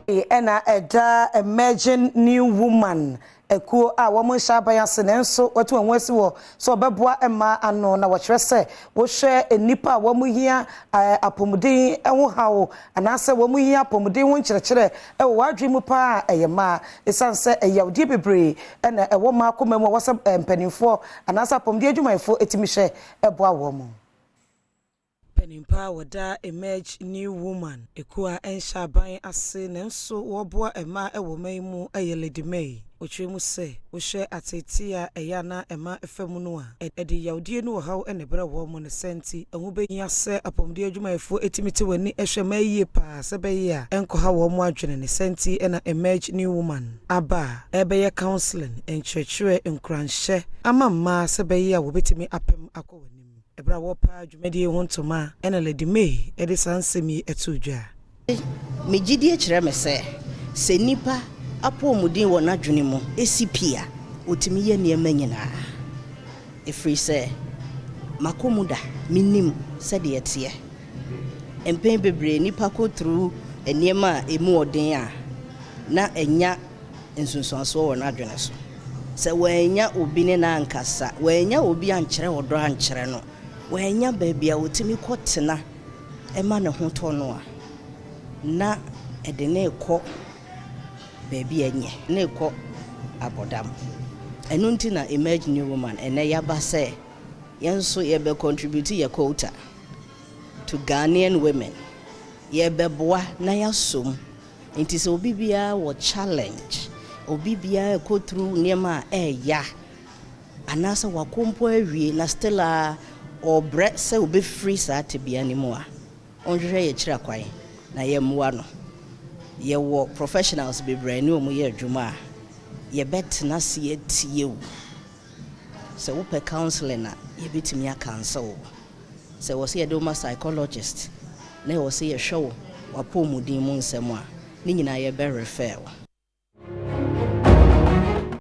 Ɛna ɛda Emerging New Woman ekuo a wɔn nhyɛ aban ase nanso wɔatu wɔn ho asi wɔ sɛ ɔbɛboa mmaa ano, na wɔkyerɛ sɛ wɔhwɛ nnipa a wɔn hia apɔmuden ho haw anaasɛ wɔn hia apɔmuden ho nkyerɛkyerɛ ɛwɔ wɔn adwene mu paa, ɛyɛ mmaa, ɛsiane sɛ ɛyawdeɛ bebree ɛna ɛwɔ mmaa akoma mu a wɔsɛ mpanimfoɔ anaasɛ apɔmuden adwumayɛfoɔ etimi hwɛ ɛboa wɔn mu. Panimpa a wɔda Emerge New Woman ekuo a ɛnhyɛ aban ase nanso wɔboa mmaa ɛwɔ ɔman yi mu ɛyɛ Lady May. Ɔkyerɛ mu sɛ wohyɛ atete a ɛyɛ ana ɛma ɛfa mu no a, ɛde yawdie no wɔ haw ɛna ɛbrɛ wɔn mu no sɛ nti ɛho bɛhia sɛ apɔmuden adwumayɛfoɔ ɛtumi te w'ani ɛhwɛ mmaa yie paa sɛ bɛyɛ a ɛnkɔha wɔn mu adwene ne sɛ nti ɛna Emerge New Woman aba a ɛbɛyɛ counseling, nkyerɛkyerɛ, nkuranhyɛ ama mmaa sɛ bɛyɛ a wɔbɛtumi apem akɔ wɔn anim. Ɛberɛ a wɔpa dwumadie ho ntoma, ɛna Lady May ɛde saa nsɛm yi ɛto dwa. Megyidie kyerɛ me sɛ sɛ nnipa apɔmuden wɔ n'adwene mu ɛsi pii a, ɔtumi yɛ nneɛma nyinaa, ɛfiri sɛ makɔ mu da, menim sɛdeɛ ɛteɛ. Mpɛn bebree nnipa kɔ through nneɛma a ɛmu ɔden a, na ɛnya nsunsuansoɔ wɔ n'adwene so. Sɛ wɔanya obi ne n'ankasa, wɔanya obi ankyerɛ ɔdɔ ankyerɛ no, wɔanya baabi a wɔtumi kɔtena ɛma ne ho tɔ no a, na ɛde ne kɔ baabi a ɛnyɛ ne kɔ abɔdam. Ɛno nti na Emerge New Woman ɛnɛ yaba sɛ yɛn nso yɛbɛ contribute yɛ quota to Ghanaian women, yɛbɛboa na yɛasom. Nti sɛ obi biara wɔ challenge, obi biara kɔ through nneɛma a ɛɛya anaasɛ wakɔ mpo awie na still a ɔbrɛ sɛ obɛfiri saa tebea no mu a, ɔnhwehwɛ yɛ kyerɛ kwan na yɛmmoa no. Yɛwɔ professionals bebree ne wɔn yɛ adwuma a yɛbɛtena ase atie wo. Sɛ wopɛ counseling a, yɛbɛtumi acounsel wo. Sɛ wɔ sɛ yɛde wo ma psychologist na ɛwɔ sɛ yɛhwɛ wo wapɔmuden mu nsɛm a, ne nyinaa yɛbɛ refer wo.